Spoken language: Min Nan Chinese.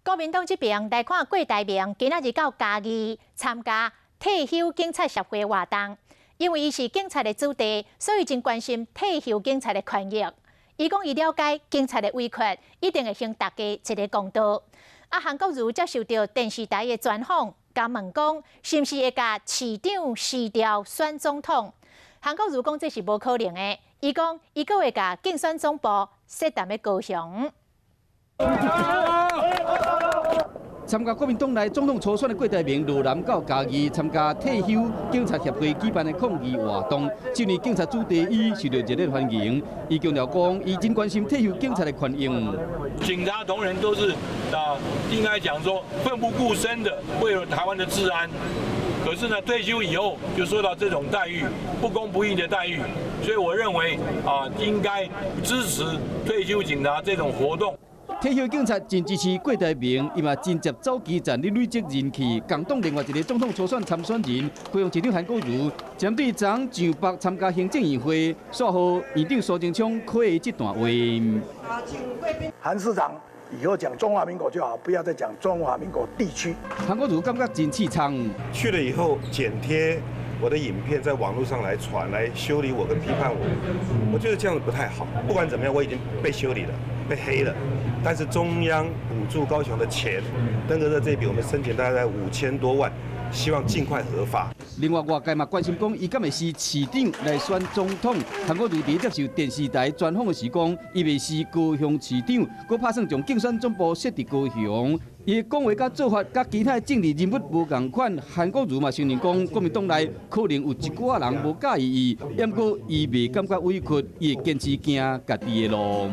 國民黨這邊來看郭台銘今仔日到嘉義參加退休警察協會活動，因為伊是警察的子弟，所以真關心退休警察的權益。伊講伊了解警察的委屈，一定會還大家一个公道。啊，韓國瑜接受著電視台的專訪，共問講是毋是會共市長辭掉選總統？韓國瑜講這是無可能的。伊講伊閣會共競選總部設佇咧高雄。參加國民黨內總統初選的郭台銘，落南到嘉義參加退休警察協會舉辦的抗議活動，身為警察子弟，伊受到熱烈歡迎。伊強調講，伊真關心退休警察的權益。警察同仁都是啊，應該講說奮不顧身的為了台灣的治安。可是呢，退休以後就受到這種待遇，不公不義的待遇，所以我認為啊，應該支持退休警察這種活動。退休警察真支持郭台銘，伊嘛真捷走基層咧累積人氣。共黨另外一个總統初選參選人，高雄市長韓國瑜，針對昨昏上北參加行政院會，煞予院長蘇貞昌批這段話。韓市長以後講中華民國就好，不要再講中華民國地區。韓國瑜感覺真淒慘。去了以後剪貼我的影片在網絡上來傳，來修理我跟批判我，我覺得這樣子不太好。不管怎麼樣，我已經被修理了，被黑了。但是中央補助高雄的錢，登革熱這筆我們申請大概5000多萬，希望盡快核發。另外，外界嘛關心講，伊敢會辭市長來選總統？韓國瑜佇接受電視台專訪的時講，伊袂辭高雄市長，閣拍算將競選總部設佇高雄。伊的講話佮做法，佮其他的政治人物無仝款。韓國瑜嘛承認講，國民黨內可能有一寡人無佮意伊，毋過伊袂感覺委屈，伊會堅持行家己的路。